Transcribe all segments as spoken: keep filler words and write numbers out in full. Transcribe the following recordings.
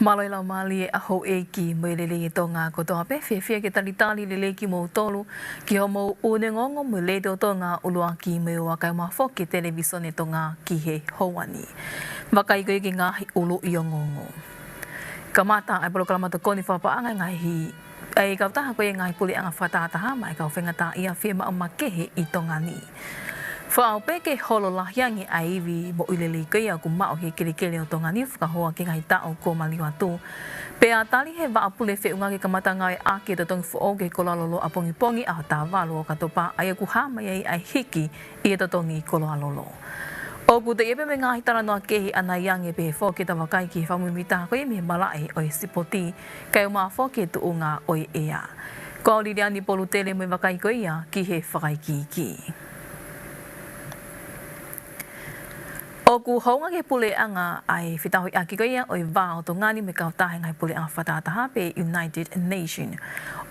Mālō e laumālie ʻa houʻeiki mo e lelei ʻa Tonga kotoa pē, fiefia ke talitali lelei kimoutolu ki hoʻomou ʻū ongoongo mei he Letiō Tonga ʻuluaki mo e ua kae ʻumaʻā foki e Televīsone Tonga ki he houa ni. Vakai ko ia ki he ngaahi ʻuluʻi ongoongo. Kamata ʻa e polokalama tokoni fakapaʻanga ʻa e ngaahi ʻa e kautaha ko ia ʻa e ngaahi puleʻanga fakatahataha maʻa e kau faingataʻaʻia fiemaʻu makehe ʻi Tonga ni. Fakaʻau pē ke holo lahi ange ʻa e ivi moʻui lelei ko ia ʻoku maʻu he kelekele ʻo Tonga ni fakahoa ki he ngaahi taʻu kuo maliu atu. Pea tali he vaʻa pule feʻunga ke kamata ngāueʻaki e totongi foʻou ki he koloa lolo ʻapongipongi ʻaho taha valu ʻo ʻOkatopa, ʻa ia ʻoku hā mai ai ʻa e hiki ʻi he totongi koloa lolo. ʻOku teʻeki ai pē mo e ngaahi talanoa kehe ʻanai ange pē foki ke ta vakai ki he fakamuimuitaha ko ia mei he malaʻe ʻo e sipoti, kae ʻumaʻā foki e tuʻunga ʻo e ʻea. Ko au Liliani Polutele mo e vakai ko ia ki he fakaikiiki. ʻOku hounga ki he puleʻanga ʻa e fetauhiʻaki ko ia ʻo e vā ʻo Tonga ni mo e kautaha ʻa e ngaahi puleʻanga fakatahataha pe United Nation.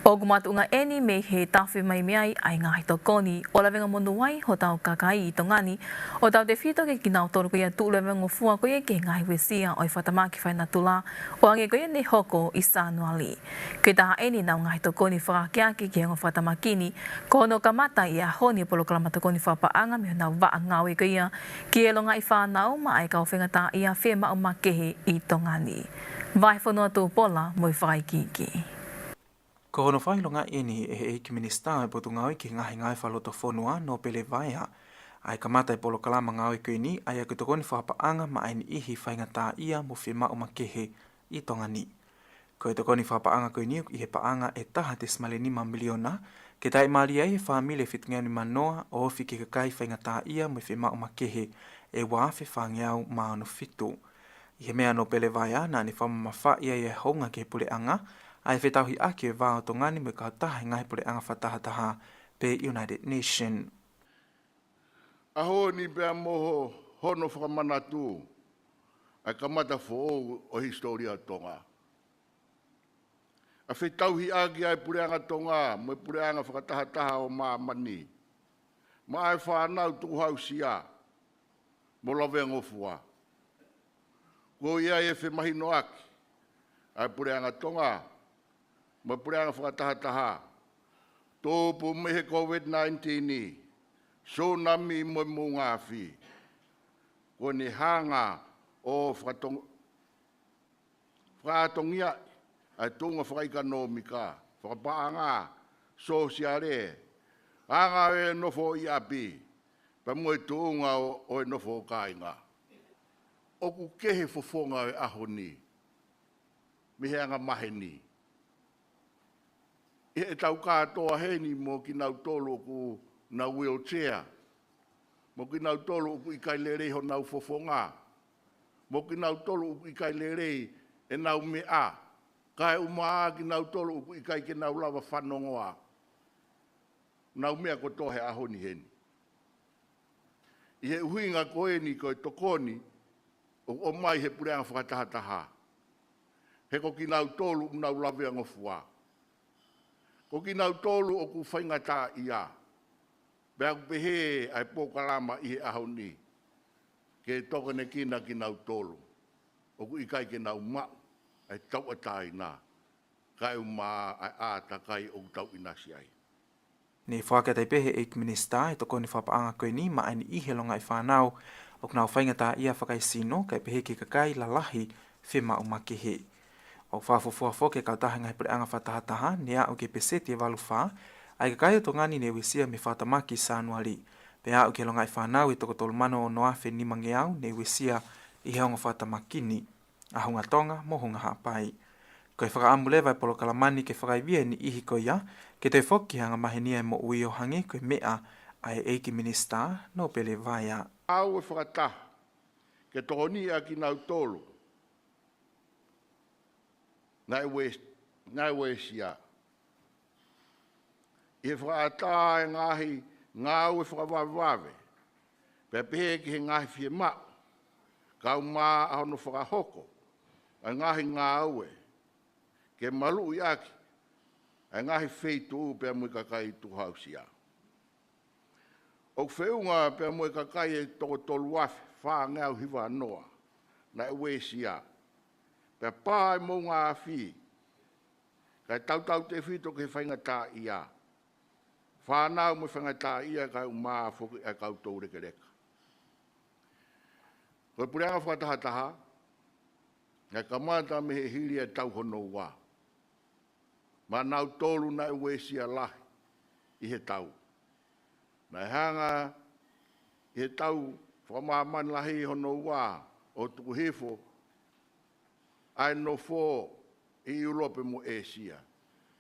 ʻOku makatuʻunga eni mei he tafe mai mei ai ʻa e ngaahi tokoni ʻo lavengamonū ai hotau kakai ʻi Tonga ni, ʻo tautefito ki he kinautolu ko ia tuʻu lavengofua ko ia ki he ngaahi uesia ʻo e fakatamaki fakanatula ʻo hangē ko ia ne hoko ʻi Sānuali. Ko e taha eni ʻenau ngaahi tokoni fakaakeake ki he ongo fakatamaki ni, ko hono kamata ʻi he ʻaho ni e polokalama tokoni fakapaʻanga mei honau vaʻa ngāue ko ia ki he longaʻi fānau maʻa e kau faingataʻaʻia fiemaʻu makehe ʻi Tonga ni. Vahefonua Tupola mo e fakaikiiki. Ko hono fakaʻilongaʻi eni ʻe he ʻEiki Minisitā ʻo e Potungāue ki he Ngaahi Ngāue Fakalotofonua, Nōpele Vaea, ʻa e kamata e polokalama ngāue ko eni, ʻa ia ko e tokoni fakapaʻanga maʻa e niʻihi faingataʻaʻia mo fiemaʻu makehe ʻi Tonga ni. Ko e tokoni fakapaʻanga ko eni ʻoku ʻi he paʻanga ʻe taha tesimale nima miliona, ke taʻimālie ai e fāmili ʻe fitungeau nimanoa ʻo ofi ki he kakai faingataʻaʻia mo fiemaʻu makehe ʻe ua afe fāngeau mā ono fitu. ʻI he meʻa ʻa Nōpele Vaea, naʻa ne fakamamafaʻi ai e hounga ki he puleʻanga ʻa e fetauhiʻaki ʻo e vā ʻo Tonga ni mo e kautaha ʻa e ngaahi puleʻanga fakatahataha pe United Nation. ʻAho ni pea mo ho-, hono fakamanatu ʻa e kamata foʻou ʻo e hisitōlia ʻo Tonga. ʻA e fetauhiʻaki ʻa e puleʻanga Tonga mo e puleʻanga fakatahataha ʻo māmani maʻa e fānau tukuhausia mo lavengofua. Ko ia ʻe femahinoʻaki ʻa e puleʻanga Tonga mo e puleʻanga fakatahataha, tupu mei he COVID nineteen, tsunami mo e moʻunga afi. Ko ʻene hanga ʻo fakatong-, fakatongiaʻi ʻa e tuʻunga fakaʻekonōmika, fakapaʻanga, sōsiale, anga ʻo e nofo ʻi ʻapi, pea mo e tuʻunga ʻo, ʻo e nofo ʻo kāinga. ʻOku kehe fofonga ʻo e ʻaho ni mei he angamaheni. ʻI heʻetau kātoa heni mo kinautolu ʻoku nau wheelchair, mo kinautolu ʻoku ʻikai lelei honau fofonga, mo kinautolu ʻoku ʻikai lelei ʻenau meʻa, kae ʻumaʻā kinautolu ʻoku ʻikai ke nau lava fanongoa. Nau meʻa kotoa he ʻaho ni heni. ʻI he ʻuhinga ko eni ko e tokoni ʻoku ʻomai he puleʻanga fakatahataha. He ko kinautolu ʻoku nau lavengofua. Ko kinautolu ʻoku faingataʻaʻia. Pea ʻoku pehē ʻa e polokalama ʻi he ʻaho ni ke tokonekina kinautolu ʻoku ʻikai ke nau maʻu ʻa e tauʻatāina, kae ʻumaʻā ʻa e ʻātakai ʻoku tau ʻinasi ai. Ne fakahā atu pē ʻe he ʻEiki Minisitā e tokoni fakapaʻanga ko eni maʻa e niʻihi longaʻi fānau ʻoku nau faingataʻaʻia fakaesino, kae pehē ki he kakai lalahi fiemaʻu makehe. ʻOku fakafuofua foki e kautaha ʻa e ngaahi puleʻanga fakatahataha, ne aʻu ki he peseti ʻe valu fā ʻa e kakai ʻo Tonga ni ne uesia mei he fakatamaki ʻi Sānuali. Pea aʻu ki he longaʻi fānau ʻe toko tolu mano ono afe nimangeau ne uesia ʻi he ongo fakatamaki ni, ʻa Hunga Tonga mo Hunga Haʻapai. Ko e fakaʻamu leva ʻa e polokalama ni ke fakaivia e niʻihi ko ia ke toe foki ki he angamaheni ʻa e moʻui ʻo hangē ko e meʻa ʻa e ʻEiki Minisitā, Nōpele Vaea. ʻOku fakataha ke tokoniʻi ʻa kinautolu naʻe ues-, naʻe uesia ʻi he fakaʻatā e ngaahi ngāue fakavavevave, pea pehē ki he ngaahi fiemaʻu, kae ʻumaʻā hono fakahoko ʻa e ngaahi ngāue ke maluʻi ʻaki ʻa e ngaahi feituʻu pea mo e kakai tukuhausia. ʻOku feʻunga pea mo e kakai ʻe toko tolu afe fāngeau hivanoa naʻe uesia, Pea pā e moʻunga afi, kae tautautefito ki he faingataʻaʻia. Fānau mo e faingataʻaʻia kae ʻumaʻā foki ʻa e kau toulekeleka. Ko e puleʻanga fakatahataha, naʻe kamata mei he hili ʻa e tau hono ua. Maʻanautolu naʻe uesia lahi ʻi he tau. Naʻe hanga ʻi he tau fakamāmani lahi hono ua ʻo tuku hifo ʻa e nofo ʻi ʻIulope mo ʻĒsia.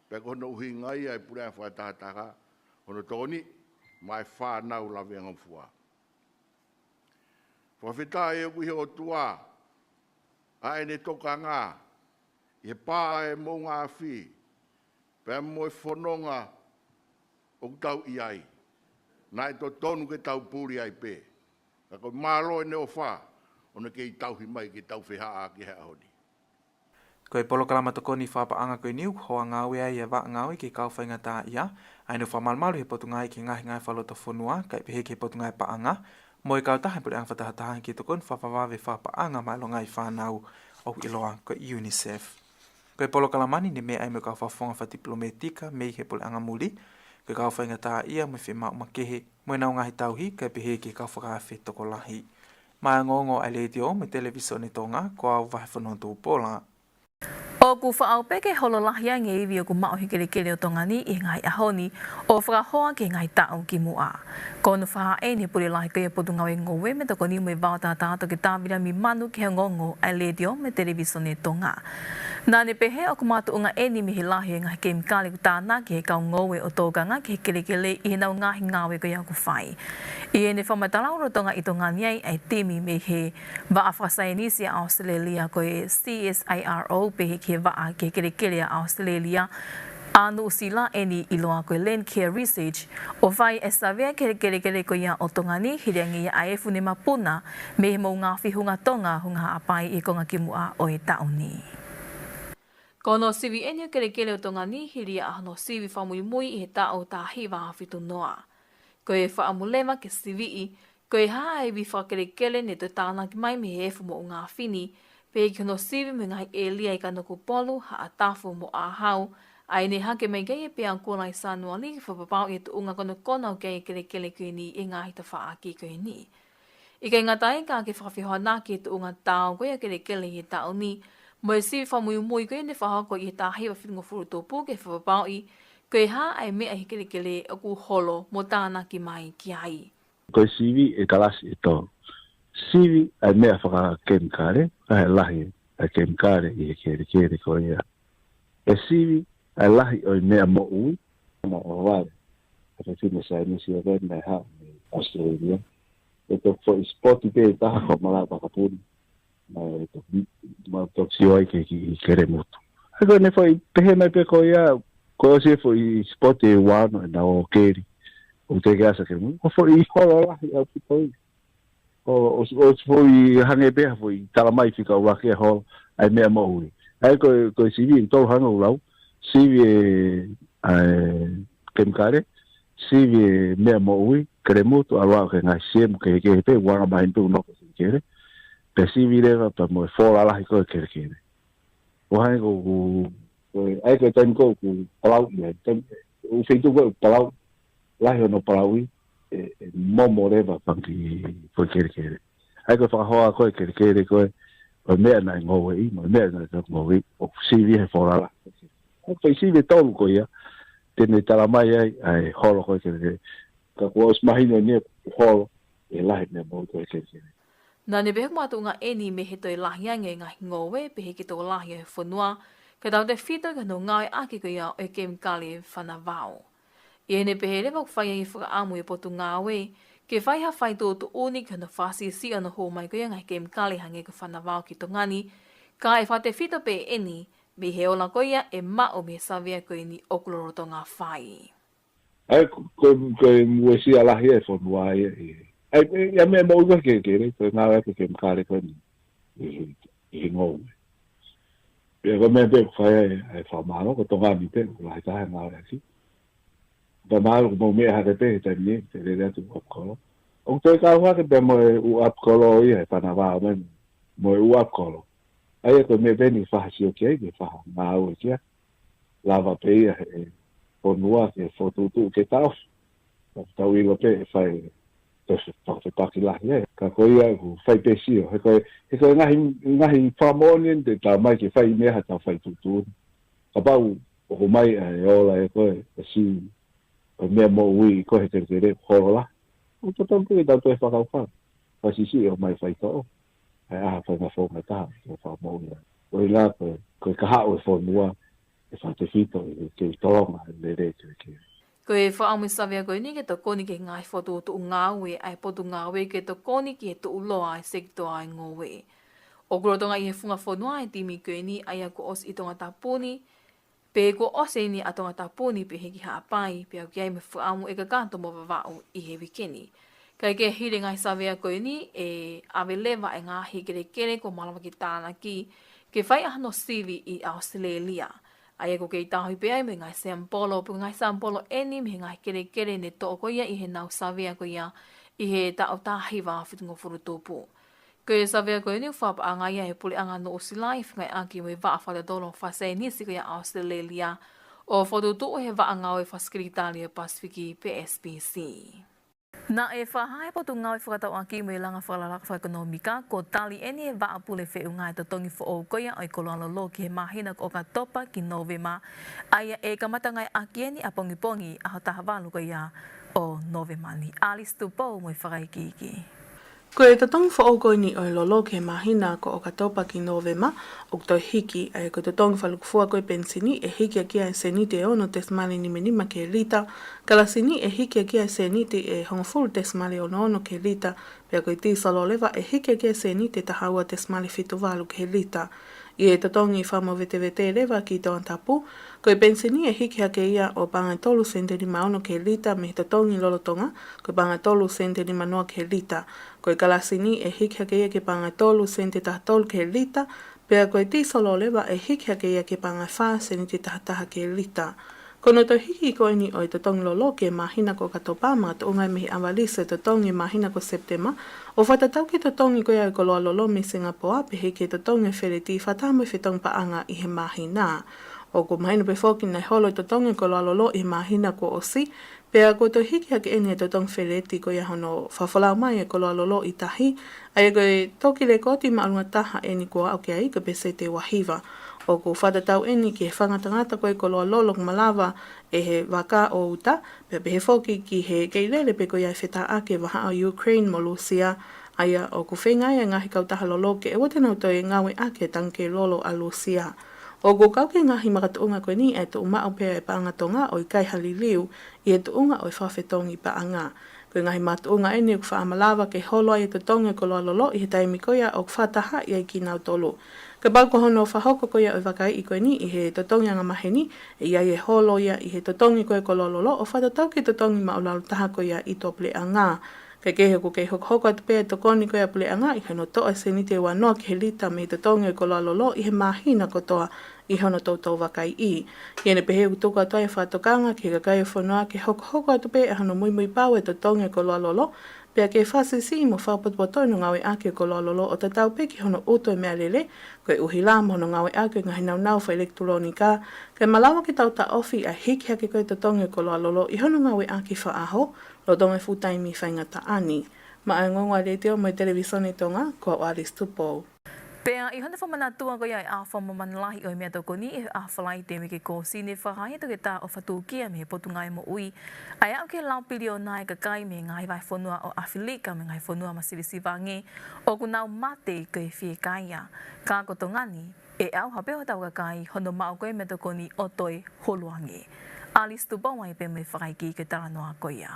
Pea ko hono ʻuhinga ia ʻa e puleʻanga fakatahataha, hono tokoni maʻa e fānau lavengofua. Fakafetaʻi ʻoku ʻi he ʻOtua ʻa ʻene tokanga ʻi he pā e moʻunga afi, pea mo e fononga ʻoku tau ʻi ai. Naʻe totonu ke tau puli ai pē. Ka ko e mālō ʻene ʻofa, ʻo ne kei tauhi mai ke tau fehaʻaki he ʻaho ni. Ko e polokalama tokoni fakapaʻanga ko eni ʻoku hoa ngāue ai e vaʻa ngāue ki he kau faingataʻaʻia, ʻa ē naʻe fakamalumalu ʻe he Potungāue ki he Ngaahi Ngāue Fakalotofonua, kae pehē ki he Potungāue Paʻanga, mo e kautaha e puleʻanga fakatahataha ki he tokoni fakavavevave fakapaʻanga maʻa e longaʻi fānau ʻoku ʻiloa ko e UNICEF. Ko e polokalama ni ne meʻa ai mo e kau fakafofonga fakatipilometika mei he puleʻanga muli, ko e kau faingataʻaʻia mo e fiemaʻu makehe, mo ʻenau ngaahi tauhi, kae pehē ki he kau fakaafe tokolahi. Maʻá e ongoongo ʻa e Letiō mo e Televīsone Tonga, ko au Vahefonua Tupola. ʻOku faʻa ʻaupito holo lahi ange e ivi ʻoku maʻu ʻe he kelekele ʻo Tonga ni ʻi he ngaahi ʻaho ni, ʻo fakahoa ki he ngaahi taʻu kimuʻa. Ko hono fakahā ʻeni ʻe he pule lahi ko ia e Potungāue Ngoue mo e Tokoni mo e Vaotatata, Toketā Viliami Manu, ki he ongoongo ʻa e Letiō mo e Televīsone Tonga. Naʻá ne pehē ʻoku makatuʻunga ʻeni mei he lahi e ngaahi kemikale ʻoku tānaki ʻe he kau ngoue ʻo tokanga ki he kelekele ʻi heʻenau ngaahi ngāue ko ia ʻoku fai. ʻI heʻene fakamatala, lolotonga ʻi Tonga ni ai ʻa e timi mei he vaʻa fakasaienisi ʻa ʻAositelēlia ko e CSIRO, pehē ki he vaʻa ki he kelekele ʻa ʻAositelēlia, ʻa Nuʻusila, ʻeni ʻiloa ko e Landcare Research, ʻo fai e savea ki he kelekele ko ia ʻo Tonga ni, hili ange ia ʻa e efu ne mapuna mei he moʻunga afi Hunga Tonga, Hunga Haʻapai, ʻi he konga kimuʻa ʻo e taʻu ni. Ko hono sivi ʻeni ʻo e kelekele ʻo Tonga ni, hili ia ʻa hono sivi fakamuimui ʻi he taʻu taha hiva afe fitu noa. Ko e fakaʻamu leva ke siviʻi ko e hā e ivi fakakelekele ne toe tānaki mai mei he efu moʻunga afi ni, pehē ki hono sivi mei he ngaahi ʻēlia ʻi Kanokupolu, Haʻatafu mo ʻĀhau, ʻa ia ne hake mai ki ai e peau kula ʻi Sānuali, ke fakapapauʻi e tuʻunga konokona ʻoku ʻi ai e kelekele ko eni ʻi he ngaahi tafaʻaki ko eni. ʻIkai ngata ai, ka ke fakafehoanaki e tuʻunga tau ko ia e kelekele ʻi he taʻu ni mo e sivi fakamuimui ko ia ne fakahoko ʻi he taha hiva fitungofulu Tupu, ke fakapapauʻi ko e hā ʻa e meʻa ʻi he kelekele ʻoku holo mo tānaki mai ki ai. Ko e sivi ʻe kalasi ʻe tolu. Sivi ʻa e meʻa fakakemikale, ʻa e lahi ʻa e kemikale ʻi he kelekele ko ia. ʻE sivi ʻa e lahi ʻo e meʻa moʻui, mo e vale. ʻA e fefine saienisi ʻo e vale naʻe haʻu mei ʻAositelēlia. ʻE toki foʻi sipoti pē ʻe taha ko Malaʻe Vakapuni. Naʻe toki, ma toki sio ai ki he, ki he kelemutu. ʻA ia ko ʻene foʻi pehē mai pē ko ia, ko e ʻosi e foʻi sipoti ʻe ua ono ʻenau ō keli. ʻO teʻeki ai ke asa kelemutu. Ko e foʻi holo lahi ʻaupito ia. ʻO, ʻo, ʻo foʻi hangē pē ha foʻi talamai fika ʻuluaki e holo ʻa e meʻa moʻui. ʻA ia ko e, ko e sivi ʻe tolu hangē ʻoku lau, sivi e, ʻa e kemikale, sivi e meʻa moʻui, kelemutu, ʻalu ʻo aʻu ki he ngaahi siemu kehekehe pē, ʻoku anga maheni pē ʻoku nofo he kelekele. Pea sivi leva pea mo e fola lahi ko ē ʻo e kelekele. ʻO hangē ko ʻeku, ko e, ʻa ia ko e taimi ko ē ʻoku palauʻi ai, taimi, ʻū feituʻu ko ē ʻoku palauʻi, lahi hono palauʻi, ʻe, ʻe momo leva e fanga kiʻi foʻi kelekele. ʻA ia ko e fakahoa ko ē e kelekele ko ē, ʻo e meʻa naʻe ngoueʻi, mo e meʻa naʻe ngoueʻi, ʻoku sivi he fola lahi. ʻA ia ko e sivi ʻe tolu ko ia, te ne talamai ai ʻa e holo ko ē e kelekele. Ka kuo ʻosi mahino ʻeni ʻoku holo e lahi e meʻa moʻui ko ē e kelekele. Naʻá ne pehē ʻoku makatuʻunga ʻeni mei he toe lahi ange e ngaahi ngoue, pehē ki he tokolahi ʻo e fonua, kae tautefito ki hono ngāueʻaki ko ia ʻo e kemikale fanavao. ʻI heʻene pehē leva ʻoku fai ai e fakaʻamu ʻa e Potungāue ke fai ha fai tuʻutuʻuni ki hono fakasiʻisiʻi hono hū mai ko ia e ngaahi kemikale hangē ko e fanavao ki Tonga ni, ka ʻe fakatefito pē ʻeni mei he ola ko ia ʻe maʻu mei he savea ko eni ʻoku lolotonga fai. ʻA ia ko, ko, ko e uesia lahi e fonua ia ʻi, ʻa ia, ʻa e meʻa moʻui ko ē e kelekele, ko e ngāueʻaki e kemikale ko eni ʻi, ʻi he ngoue. Pea ko e meʻa pē ʻoku fai ai e fakamālō, ko Tonga ni pē ʻoku lahi taha e ngāueʻaki. Pea mahalo ʻoku mou meʻa hake pē he taimi ni, te lele atu ʻū ʻapi kolo. ʻOku toe kau hake pē mo e ʻū ʻapi kolo ia e fanavao mai, mo e ʻū ʻapi kolo. ʻA ia ko e meʻa pē eni ke fai ha sio ki ai, ke fai ha ngāue ki ai. Lava pē ia he fonua ke fokotuʻutuʻu ke taʻofi. Ka tau ʻilo pē ʻe fai tosi fakafepaki lahi ē. Ka ko ia ʻoku fai pē sio. He ko e, he ko e ngaahi, ngaahi fakamoʻoni eni te tau mai ke fai meʻa ha tau fai tuʻutuʻuni. Kapau ʻoku mai ʻa e ola ʻe koe, ʻe si, ko e meʻa moʻui ko e he kelekele holo la. ʻOku totonu pē ke tau toe fakakaukau. Fai sisi ʻo mai fai toʻo. ʻA e ʻaho fakafofonga taha, ʻo fakamoʻui. ʻO ila ko e, ko e kahaʻu e fonua, ʻe fakatefito, ʻe kei tolonga, ʻe lele, ʻe kei. Ko e fakaʻamu ʻa e savea ko eni ke tokoni ki he ngaahi fokotuʻutuʻu ngāue ʻa e Potungāue ke tokoni ki he tuʻuloa ʻa e sekitoa ʻa e ngoue. ʻOku lolotonga ʻi he funga fonua ʻa e timi ko eni ʻa ia kuo ʻosi ʻi Tongatapu ni, pe kuo ʻosi eni ʻa Tongatapu ni pehē ki Haʻapai, pea ʻoku ʻi ai mo e fakaʻamu ʻe kakato mo Vavaʻu ʻi he uike ni. Kae kehe hili e ngaahi savea ko eni ʻe ʻave leva e ngaahi kelekele kuo malava ke tānaki, ke fai ʻa hono sivi ʻi ʻAositelēlia. ʻA ia ʻoku kei tauhi pē ai mo e ngaahi sample, pe ko e ngaahi sample eni mei he ngaahi kelekele ne toʻo ko ia ʻi heʻenau savea ko ia ʻi he taʻu taha hiva fitungofulu tupu. Ko e savea ko eni ʻoku fakapaʻanga ia ʻe he Puleʻanga Nuʻusila ʻi he fengāueʻaki mo e vaʻa fakatotolo fakasaienisi ko ia ʻAositelēlia ʻo fokotuʻutuʻu ʻe he Vaʻa Ngāue Fakasekelitali ʻo e Pasifiki pe S P C. Naʻe fakahā ʻe he Potungāue Fakatauʻaki mo e Langa Fakalakalaka Fakaʻekonōmika kuo tali eni ʻe he Vaʻa Pule Feʻunga e totongi foʻou ko ia ʻo e koloa lolo ki he māhina ko ʻOkatopa ki Nōvema, ʻa ia ʻe kamata ngāueʻaki eni ʻapongipongi ʻaho taha valu ko ia ʻo Nōvema ni. Alice Tupou mo e fakaikiiki. Ko e totongi foʻou ko eni ʻo e lolo ki he māhina ko ʻOkatopa ki Nōvema, ʻoku toe hiki, ʻa ia ko e totongi fakalūkufua ko e penisini ʻe hiki hake ia ʻe seniti ʻe ono tesimale nima nima ki he lita, kalasini ʻe hiki hake ia ʻe seniti ʻe hongofulu tesimale ono ono ki he lita, pea ko e tīsolo leva ʻe hiki hake ia ʻe seniti ʻe taha ua tesimale fitu valu ki he lita. ʻI he totongi fakamovetevete leva ki Tongatapu, ko e penisini ʻe hiki hake ia ʻo paʻanga ʻe tolu sēniti nima ono ki he lita mei he totongi lolotonga, ko e paʻanga ʻe tolu sēniti nima noa ki he lita. Ko e kalasini ʻe hiki hake ia ki he paʻanga ʻe tolu sēniti ʻe taha tolu ki he lita, pea ko e tīsolo leva ʻe hiki hake ia ki he paʻanga ʻe fā sēniti ʻe taha taha ki he lita. Ko hono toe hiki ko eni ʻo e totongi lolo ki he māhina ko ʻOkatopa, makatuʻunga mei he ʻavalisi ʻo e totongi māhina ko Sepitema, ʻo fakatatau ki he totongi ko ia ʻo e koloa lolo mei Singapoa, pehē ki he totongi ʻo e feleti fakataha mo e fetongi paʻanga ʻi he māhina. ʻOku mahino pē foki naʻe holo e totongi ʻo e koloa lolo ʻi he māhina kuo ʻosi, pea kuo toe hiki hake eni e totongi feleti ko ia hono fakafolau mai e koloa lolo ʻi tahi, ʻa ia ko e toki lekooti māʻolunga taha eni kuo aʻu ki ai ko e peseti ua hiva. ʻOku fakatatau eni ki he fakangatangata ko ia e koloa lolo kuo malava ʻe he vaka ʻo ʻuta, pea pehē foki ki he kei lele pē ko ia e fetāʻaki e vahaʻa ʻo Ukraine mo Lūsia, ʻa ia ʻoku feinga ai e ngaahi kautaha lolo ke ʻoua te nau toe ngāueʻaki e tangikē lolo ʻa Lūsia. ʻOku kau ki he ngaahi makatuʻunga ko eni ʻa e tuʻu maʻu pē ʻa e paʻanga Tonga ʻo ʻikai ha liliu ʻi he tuʻunga ʻo e fakafetongi paʻanga. Ko e ngaahi makatuʻunga eni ʻoku faʻa malava ke holo ai e totongi ʻo e koloa lolo ʻi he taimi ko ia ʻoku fakatahaʻi ai kinautolu. Kapau ko hono fakahoko ko ia ʻo e vakaiʻi ko eni ʻi he totongi angamaheni, ʻe ʻi ai e holo ia ʻi he totongi ko ia e koloa lolo ʻo fakatatau ki he totongi maʻulalo taha ko ia ʻi tuʻapuleʻanga. Kae kehe ʻoku kei hokohoko atu pē e tokoni ko ia ʻa e puleʻanga ʻi hono toʻo e sēniti ʻe ua noa ki he lita mei he totongi ʻo e koloa lolo ʻi he māhina kotoa ʻi hono toutou vakaiʻi. ʻI heʻene pehē ʻoku tuku atu ai e fakatokanga ki he kakai ʻo e fonua ke hokohoko atu pē ʻa hono muimui pau e totongi ʻo e koloa lolo, pea ke fakasiʻisiʻi mo fakapotopoto hono ngāueʻaki e koloa lolo ʻo tatau pē ki hono ʻutu e meʻalele, koeʻuhi lā mo hono ngāueʻaki e ngaahi nāunau fakaʻilekitulōnika, kae malava ke tau taʻofi ʻa e hiki hake ko ia e totongi ʻo e koloa lolo ʻi hono ngāueʻaki fakaʻaho, lolotonga e fuʻu taimi faingataʻa ni. Maʻá e ongoongo ʻa e Letiō mo e Televīsone Tonga, ko au Alice Tupou. Pea ʻi hono fakamanatua ko ia e ʻaho fakamāmani lahi ʻo e meʻatokoni ʻi he ʻaho Falaite Mē Kōsī, ne fakahā ʻe he toketā ʻofa tūkia mei he Potungāue Moʻui ʻa e aʻu ki he laui piliona e kakai mei he ngaahi vahefonua ʻo ʻAfilika mo e ngaahi fonua masiva siva ange ʻoku nau mate ko e fiekaia. Ka ko Tonga ni, ʻe ʻauha pē hotau kakai hono maʻu ko ia e meʻatokoni ʻo toe hulu ange. Alice Tupou mai pē mo e fakaikiiki e talanoa ko ia.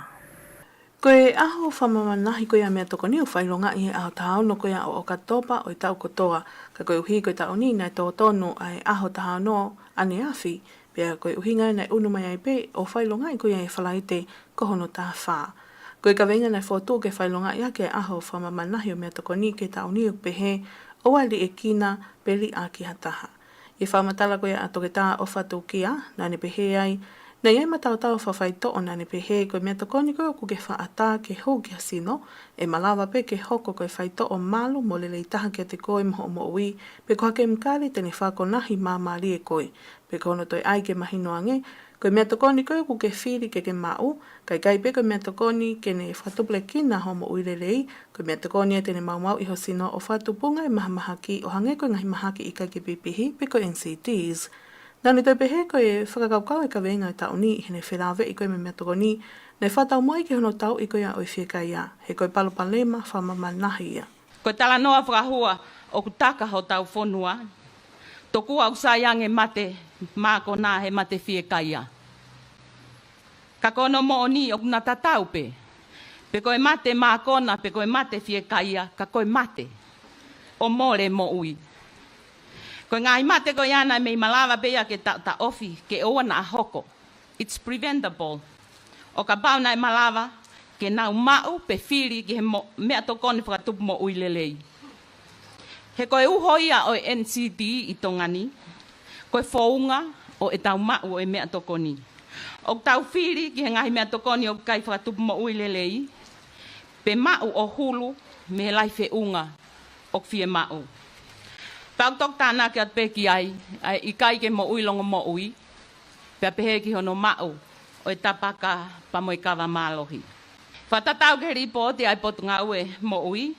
Ko e ʻaho fakamāmani lahi ko ia e meʻatokoni ʻoku fakaʻilongaʻi he ʻaho taha ono ko ia ʻo ʻOkatopa ʻo e taʻu kotoa, ka koeʻuhi ko e taʻu ni naʻe tō tonu ʻa e ʻaho taha ono ʻaneafi, pea ko e ʻuhinga ia naʻe ʻunu mai ai pē ʻo fakaʻilongaʻi ko ia he Falaite ko hono taha fā. Ko e kaveinga naʻe fokotuʻu ke fakaʻilongaʻi ʻaki e ʻaho fakamāmani lahi ʻo e meʻatokoni ki he taʻu ni ʻoku pehē, ʻoua ʻe liʻekina pe liʻaki ha taha. ʻI he fakamatala ko ia ʻa e toketā ʻofa tūkia, naʻá ne pehē ai, Naʻe ʻi ai e mataotao fakafaitoʻo naʻa ne pehē ko e meʻatokoni ko ē ʻoku ke fakaʻatā ke hū ki ha sino, ʻe malava pē ke hoko ko e faitoʻo malu mo lelei taha kiate koe mo hoʻo moʻui, pe ko ha kemikali te ne fakakonahi māmālie koe, pe ko hono toe ʻai ke mahino ange, ko e meʻatokoni ko ē ʻoku ke fili ke ke maʻu, ka ʻikai pē ko e meʻatokoni ke ne fakatupulekina hoʻo moʻui lelei, ko e meʻatokoni ia te ne maumauʻi ho sino ʻo fakatupunga e mahamahaki ʻo hangē ko e ngaahi mahaki ʻikai ke pipihi pe ko e N C Ds. Naʻa ne toe pehē ko e fakakaukau e kaveinga ʻo e taʻu ni ʻi heʻene felāveʻi ko ē mo e meʻatokoni, naʻe fakataumuʻa ki hono tauʻi ko ia ʻo e fiekaia, he ko e palopalema fakamamahi ia. Ko e talanoa fakahua ʻoku taka hotau fonua, tokua ʻoku sai ange mate mākona he mate fiekaia. Ka ko hono moʻoni ʻoku na tatau pē. Pe ko e mate mākona, pe ko e mate fiekaia, ka ko e mate ʻo mole moʻui. Ko e ngaahi mate ko ia naʻe mei malava pē ia ke taʻotaʻofi, ke ʻoua naʻa hoko. It's preventable. ʻO kapau naʻe malava ke nau maʻu pe fili ki he mo-, meʻatokoni fakatupu moʻui lelei. He ko e uho ia ʻo e N C D ʻi Tonga ni, ko e founga ʻo ʻetau maʻu ʻo e meʻatokoni. ʻOku tau fili ki he ngaahi meʻatokoni ʻoku ʻikai fakatupu moʻui lelei, pe maʻu ʻo hulu mei he lahi feʻunga ʻoku fiemaʻu. Pea ʻoku toki tānaki atu pē ki ai, ʻa e ʻikai ke moʻui longomoʻui, pea pehē ki hono maʻu ʻo e tapaka pea mo e kava mālohi. Fakatatau ki he lipooti ʻa e Potungāue Moʻui,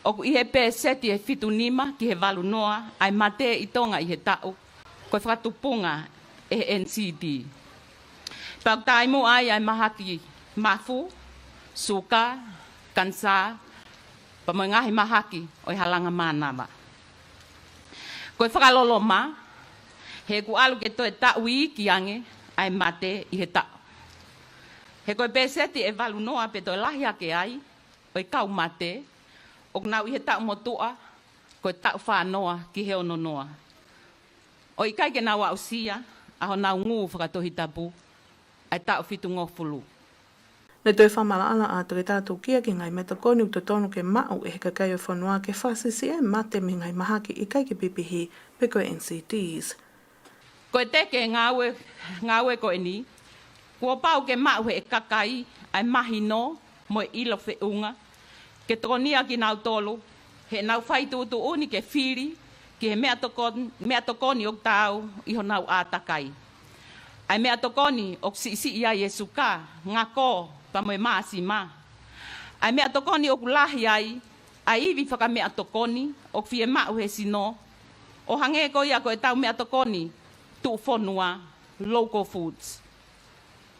ʻoku ʻi he pēseti ʻe fitu nima ki he valu noa ʻa e mate ʻi Tonga ʻi he taʻu, ko e fakatupunga ʻe he N C D. Pea ʻoku taimi ai ʻa e mahaki mafu, suka, kanisā, pea mo e ngaahi mahaki ʻo e halanga mānava. Ko e fakaloloma, he ʻoku ʻalu ke toe taʻu iiki ange ʻa e mate ʻi he taʻu. He ko e pēseti ʻe valu noa pe toe lahi hake ai ʻo e kau mate, ʻoku nau ʻi he taʻu motuʻa, ko e taʻu fā noa ki he ono noa. ʻO ʻikai ke nau aʻusia ʻa honau ngū fakatohitapu, ʻa e taʻu fitungofulu. Naʻe toe fakamaʻalaʻala ʻa Toketā Tukia ki he ngaahi meʻatokoni ʻoku totonu ke maʻu ʻe he kakai ʻo e fonua ke fakasiʻisiʻi e mate mei he ngaahi mahaki ʻikai ke pipihi pe ko e N C Ds. Ko e teke ngāue, ngāue ko eni, kuo pau ke maʻu ʻe he kakai ʻa e mahino mo e ʻilo feʻunga, ke tokonia kinautolu heʻenau fai tuʻutuʻuni ke fili ki he meʻatokon-, meʻatokoni ʻoku taau ʻi honau ʻātakai. ʻA e meʻatokoni ʻoku siʻisiʻi ai e suka, ngako, pea mo e māsima. ʻA e meʻatokoni ʻoku lahi ai ʻa e ivi fakameʻatokoni ʻoku fiemaʻu he sino, ʻo hangē ko ia ko ʻetau meʻatokoni tuʻufonua, local foods.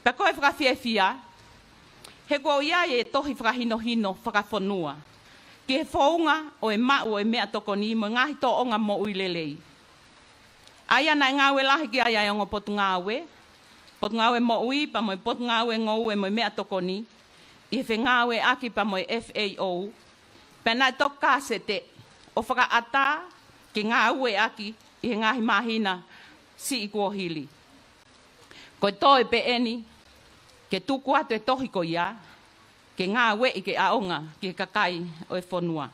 Pea ko e fakafiefia, he kuo ʻi ai e tohi fakahinohino fakafonua ki he founga ʻo e maʻu ʻo e meʻatokoni mo e ngaahi tōʻonga moʻui lelei. ʻA ia naʻe ngāue lahi ki ai ʻa e ongo potungāue, Potungāue Moʻui pea mo e Potungāue Ngoue mo e Meʻatokoni, ʻi he fengāueʻaki pea mo e F A O, pea naʻe toki kāsete ʻo fakaʻatā ke ngāueʻaki ʻi he ngaahi māhina siʻi kuo hili. Ko e toe pē eni ke tuku atu e tohi ko ia, ke ngāueʻi ke ʻaonga ki he kakai ʻo e fonua.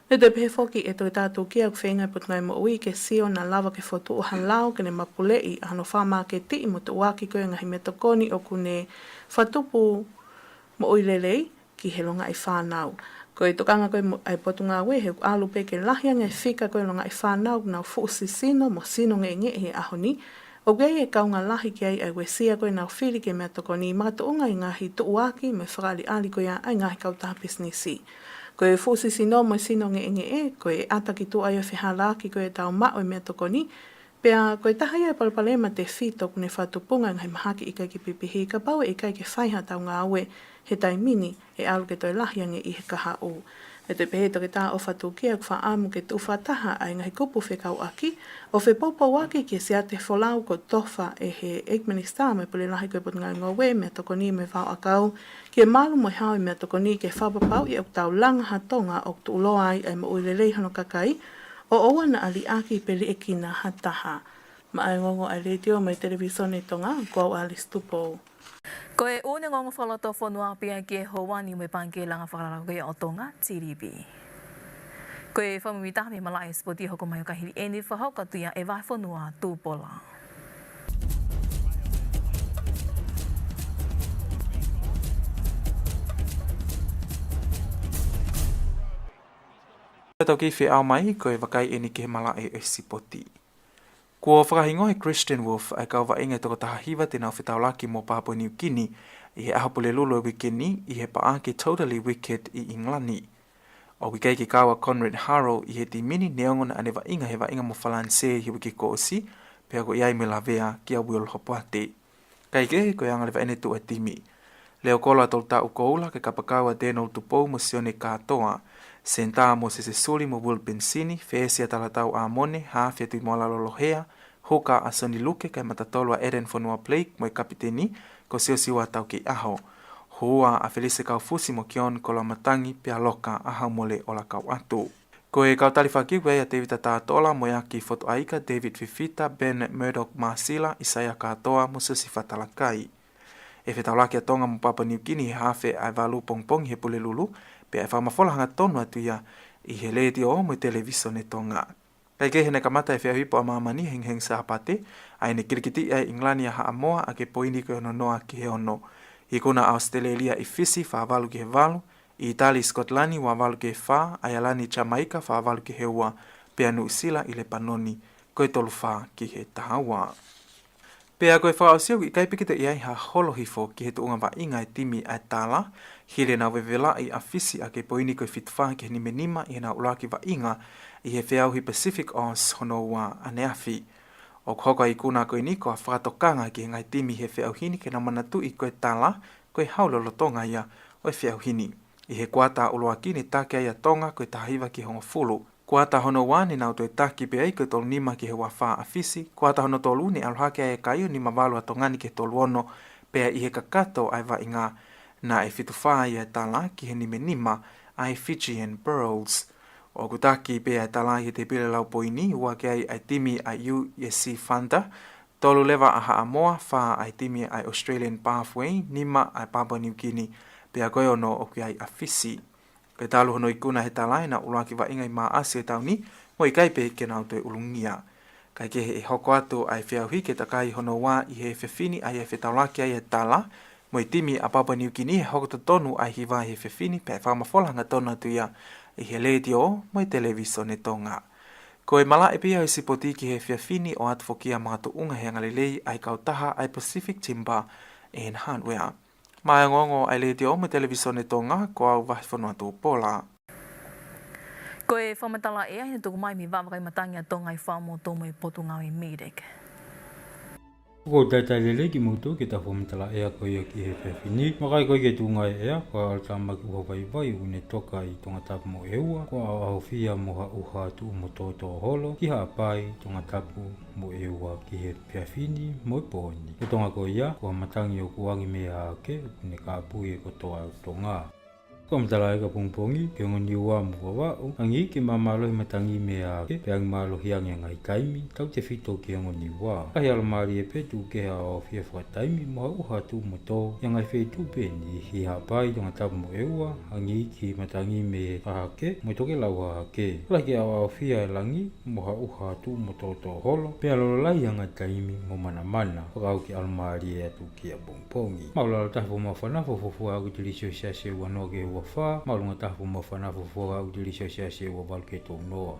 Naʻe toe pehē foki ʻe Toketā Tukia ʻoku feinga e Potungāue Moʻui ke sio naʻa lava ke fokotuʻu ha lao ke ne mapuleʻi ʻa hono fakamāketiʻi mo tuʻuaki ko ē ngaahi meʻatokoni ʻoku ne fakatupu moʻui lelei ki he longaʻi fānau. Ko e tokanga ko ē mo-, ʻa e Potungāue he ʻoku ʻalu pē ke lahi ange e fika ko ē longaʻi fānau ʻoku nau fuʻu sisino mo sino ngeʻengeʻe he ʻaho ni, ʻoku ʻi ai e kaunga lahi ki ai ʻa e uesia ko ē ʻenau fili ki he meʻatokoni makatuʻunga ʻi he ngaahi tuʻuaki mo e fakaʻaliʻali ko ia ʻa e ngaahi kautaha pisinisi. Ko e fuʻu sisino mo e sino ngeʻengeʻe, ko e ʻata ki tuʻa ia ʻo e fehālaaki ko ē ʻetau maʻu e meʻatokoni, pea ko e taha ia e palopalema tefito ʻoku ne fakatupunga e ngaahi mahaki ʻikai ke pipihi kapau ʻe ʻikai ke fai haʻatau ngāue he taimi ni, ʻe ʻalu ke toe lahi ange ʻi he kahaʻu. Naʻe toe pehē ʻe Toketā ʻOfa Tukia ʻoku fakaʻamu ke tuʻu fakataha ʻa e ngaahi kupu fekauʻaki ʻo fepoupouaki ki he siate folau kuo tofa ʻe he ʻEiki Minisitā mo e Pule Lahi ko e Potungāue Ngoue, Meʻatokoni mo e Vao ʻAkau, ki he malu mo e hao e meʻatokoni ke fakapapauʻi ʻoku tau langa ha Tonga ʻoku tuʻuloa ai ʻa e moʻui lelei hono kakai, ʻo ʻoua naʻa liʻaki pe liʻekina ha taha. Maʻa e ongoongo ʻa e Letiō mo e Televisone Tonga, ko au Alice Tupou. Ko e ʻū ongoongo fakalotofonua pea ki he houa ni mo e Pangikē Langa Fakalakalaka ʻo Tonga, T D B. Ko e fakamuimuitaha mei he malaʻe sipoti hoko mai ʻo ka hili eni, fakahoko atu ia ʻe Vahefonua Tupola. Tau kei feʻao mai, ko e vakai eni ki he malaʻe ʻo e sipoti. Kuo fakahingoa ʻe Kristian Woolf ʻa e kau vaʻinga ʻe toko taha hiva te nau fetaulaki mo Papua Niu Kini ʻi he ʻaho Pulelulu ʻo e uike ni ʻi he paʻake Totally Wicked ʻi ʻIngilani. ʻOku ʻikai ke kau ʻa Conrad Haro ʻi he timi ni neongo naʻa ne vaʻinga he vaʻinga mo Falanisē ʻi he uike kuo ʻosi, pea ko ia ʻoku ʻi ai mo e lavea kia Will Hopoate. Kae kehe, ko e anga leva ʻene tuʻu ʻa e timi. Leokolo ʻa e tolu taʻu koula, ko e kapakau ʻa Daniel Tupou mo Sione Katoa. Senitā Mosese Suli mo Will Penisini, fesi ʻa Talatau ʻAmone, hafe ʻa Tuʻimoalalo Lohea, huka ʻa Soni Luke, kae matatolu ʻa Eden Fonua Blake mo e kapiteni ko Siosiua Taukeiʻaho. Hua ʻa Felise Kaufusi mo Kion Koloamatangi, pea loka ʻa Haumole ʻOlakauʻatu. Ko e kau tali fakakihoko ʻa Tevita Tatola mo e Aki Fotuaika, David Fifita, Ben Murdoch Masila, ʻIsaia Katoa mo Siosifa Talakai. ʻE fetaulaki ʻa Tonga mo Papua Niu Kini he hafe ʻa e valu pongipongi he Pulelulu, pea ʻe fakamafola hangatonu atu ia ʻi he Letiō mo e Televisone Tonga. Kae kehe, naʻe kamata e feʻauhi pō ʻa māmani he hengihengi Sāpate, ʻa ia naʻe kilikiti ai ʻa ʻIngilani ʻa Haʻamoa ʻaki e poini ko e ono noa ki he ono. Ikuna ʻa ʻAositelēlia ʻi Fisi, fā valu ki he valu, ʻItali ʻi Sikotilani, ua valu ki he fā, ʻAialani ʻi Jamaika, fā valu ki he ua, pea Nuʻusila ʻi Lepanoni, ko e tolu fā ki he taha ua. Pea ko e fakaʻosi, ʻoku ʻikai pē ke toe ʻi ai ha holo hifo ki he tuʻunga vaʻinga ʻa e timi ʻa e Tala, hili ʻenau vevelaʻi ʻa Fisi ʻaki e poini ko e fitu fā ki he nima nima ʻi heʻenau ʻuluaki vaʻinga ʻi he feʻauhi Pacific Oz hono ua ʻaneafi. ʻOku hoko ʻa e ikuna ko eni ko ha fakatokanga ki he ngaahi timi he feʻauhi ni ke nau manatuʻi ko e Tala ko e hau lolotonga ia ʻo e feʻauhi ni. ʻI he kuata ʻuluaki, ne taki ai ʻa Tonga ko e taha hiva ki he hongofulu. Kuata hono ua, ne nau toe taki pē ai ko e tolu nima ki he ua fā ʻa Fisi. Kuata hono tolu, ne ʻalu hake ai ʻa e kai ʻo nima valu ʻa Tonga ni ki he tolu ono, pea ʻi he kakato ʻa e vaʻinga, naʻe fitu fā ai ʻa e Tala ki he nima nima ʻa e Fijian Pearls. ʻOku taki pē ʻa e Tala ʻi he tēpile lau poini, ua ki ai ʻa e timi ʻa e U S C Thunder, tolu leva ʻa Haʻamoa, fā ʻa e timi ʻa e Australian Pathway, nima ʻa e Papua Niu Kini, pea ko e ono ʻoku ʻi ai ʻa Fisi. Ko e talu hono ikuna he Tala ʻi heʻenau ʻuluaki vaʻinga ʻi Maʻasi ʻo e taʻu ni, mo e ʻikai pē ke nau toe ʻulungia. Kae kehe, ʻe hoko atu ʻa e feʻauhi ki he takai hono ua ʻi he efiafi ni, ʻa ia ʻe fetaulaki ai ʻa e Tala mo e timi ʻa Papua Niu Kini he hoko totonu ʻa e hiva ʻi he efiafi ni, pea ʻe fakamafola hangatonu atu ia ʻi he Letiō mo e Televisone Tonga. Ko e malaʻe pē ia ʻo e sipoti ki he efiafi ni, ʻoatu foki ia makatuʻunga he angalelei ʻa e kautaha ʻa e Pacific Timber and Hardware. Maʻá e ongoongo ʻa e Letiō mo e Televisone Tonga, ko au Vahefonua Tupola. Ko e fakamatala ʻea ʻi he tuku mai mei he Vaʻa Vakai Matangi ʻa Tonga ʻi Fuaʻamotu mo e Potungāue MEDEC. ʻOku ou talitali lelei kimoutolu ki heʻetau fakamatala ʻea ko ia ki he efiafi ni. Vakai ko ia ki he tuʻunga ʻea, ko e ʻalu tāmaki ʻuha vaivai ʻoku ne toka ʻi Tongatapu mo ʻEua, ko ʻAoʻaofia mo ha ʻuha tuʻu mo tōtōholo ki Haʻapai, Tongatapu mo ʻEua ki he efiafi ni mo e pō ni. Lolotonga ko ia, ko ha matangi ʻoku angi mei he hahake, ʻoku ne kāpui e kotoa ʻo Tonga. Ko e fakamatala ʻea ki he pongipongi, ki he ongo Niua mo Vavaʻu, angi iiki ke māmālohi e matangi mei he hahake, pea angi mālohi ange ʻa e ngaahi taimi, tautefito ki he ongo Niua. Ka ʻi he ʻalomālie pē, tuku kehe ʻa e ʻaoʻaofia fakataimi mo ha ʻuha tuʻu mo tō ʻi he ngaahi feituʻu pē ʻe niʻihi: Haʻapai, Tongatapu mo ʻEua, angi iiki matangi mei he hahake mo e tokelau hahake. Lahi ke ʻaoʻaofia e langi mo ha ʻuha tuʻu mo tōtōholo, pea lolo lahi ʻa e ngaahi taimi mo manamana, fakaʻau ke ʻalomālie atu ki ʻapongipongi. Mālō e taha fo māfana fo fuofua aʻu ki he tilisi ʻo e Siasi ʻe ua noa ki he ua fā, mālō e taha fo māfana fo fuofua aʻu ki he tilisi ʻo e Siasi ʻe ua valu ki he tolu noa.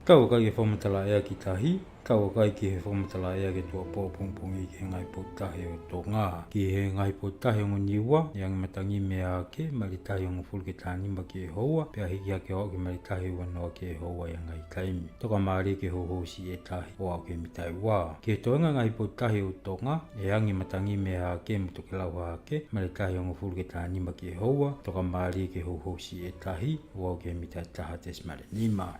Tau vakai ki he fakamatala ʻea ki tahi, tau vakai ki he fakamatala ʻea ki he tuʻuapō ʻo pongipongi ki he ngaahi potutahi ʻo Tonga. Ki he ngaahi potutahi ongo Niua, ʻe angi matangi mei he hahake, maile tahi hongofulu ki he taha nima ki he houa, pea hiki hake ʻo aʻu ki he maile tahi ua noa ki he houa ʻi he ngaahi taimi. Tokamālie ki he houhousiʻi ʻe tahi ʻo aʻu ki he mita ʻe ua. Ki he toenga ngaahi potutahi ʻo Tonga, ʻe angi matangi mei he hahake mo e tokelau hahake, maile tahi hongofulu ki he taha nima ki he houa, tokamālie ki he houhousiʻi ʻe tahi ʻo aʻu ki he mita ʻe taha tesimale nima.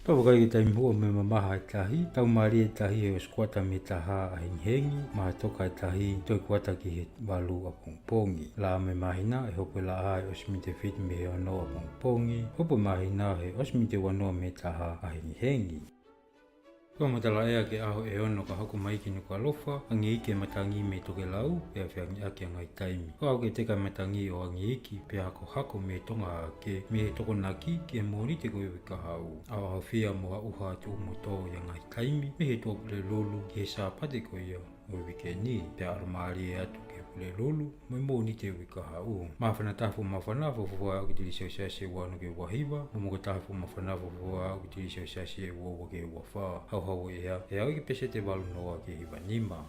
Tau vakai ki he taimi huʻa mo e mamaha ʻa e tahi, tau mālie e tahi he ʻosi kuata mei he taha ʻahengihengi, mahatoka e tahi toe kuata ki he valu ʻapongipongi. Laʻā mo e māhina, ʻe hopo e laʻā he ʻosi miniti ʻe fitu mei he ono ʻapongipongi, hopo e māhina he ʻosi miniti ʻe ua noa mei he taha ʻahengihengi. Fakamatala ʻea ki he ʻaho ʻe ono, ka hoko mai iiki Nukuʻalofa, angi iiki e matangi mei he tokelau, pea feangiʻaki ʻa e ngaahi taimi. Fakaʻau ke teka e matangi ʻo angi iiki, pea hakohako mei he tonga hahake, mei he Tokonaki ki he Mōnite ko ia ʻoku kahaʻu. ʻAoʻaofia mo ha ʻuha tuʻu mo tō ʻi he ngaahi taimi, mei he Tuʻapulelulu ki he Sāpate ko ia ʻo e uike ni, pea ʻalomālie atu ki he Honolulu, mo e Mōnite ʻo e uike kahaʻu. Māfana taha fuʻu māfana, fuofua aʻu ki he tilisi ʻo e Siasi ʻe ua ono ki he ua hiva, mo e mokotaha fuʻu māfana, fuofua aʻu ki he tilisi ʻo e Siasi ʻe ua ua ki he ua fā. Hauhau ʻea, ʻe aʻu ki he peseti ʻe valu noa ki he hiva nima.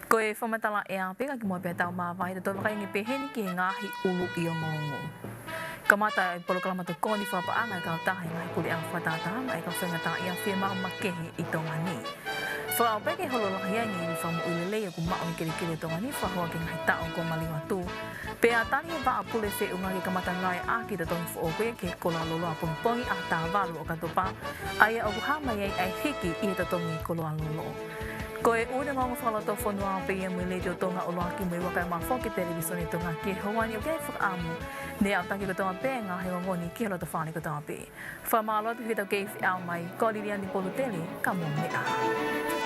Ko e fakamatala ʻea pē ka kimuʻa pea tau māvae, tau vakai ange pē heni ki he ngaahi ʻuluʻi ongoongo. Kamata e polokalama tokoni fakapaʻanga ʻa e kautaha ʻo e ngaahi puleʻanga fakatātā maʻa e kau faingataʻaʻia fiemaʻu makehe ʻi Tonga ni. Fakaʻau pē ke holo lahi ange e ivi fakamoʻui lelei ʻoku maʻu ʻe he kelekele ʻo Tonga ni, fakahoko ʻi he ngaahi taʻu kuo maliu atu. Pea tali ʻe he vaʻa pule feʻunga ke kamata ngāueʻaki e totongi foʻou ko ia ki he koloa loloa pongipongi ʻaho taha valu ʻo ʻOkatopa, ʻa ia ʻoku hā mai ai ʻa e hiki ʻi he totongi koloa loloa. Ko e ʻuluʻi ongoongo fakalotofonua pē ia mei he Letiō Tonga ʻo ʻalu ʻaki mo e ua kae ua foki e Televīsone Tonga ki he ʻaho ni, ʻoku ʻi ai e fakaʻamu ne aʻutaki kotoa pē e ngaahi ongoongo ni ki he lotofale kotoa pē. Fakamālō atu ki heʻetau kei feʻao mai, ko Liliani Polutele, ka mou meʻa ā.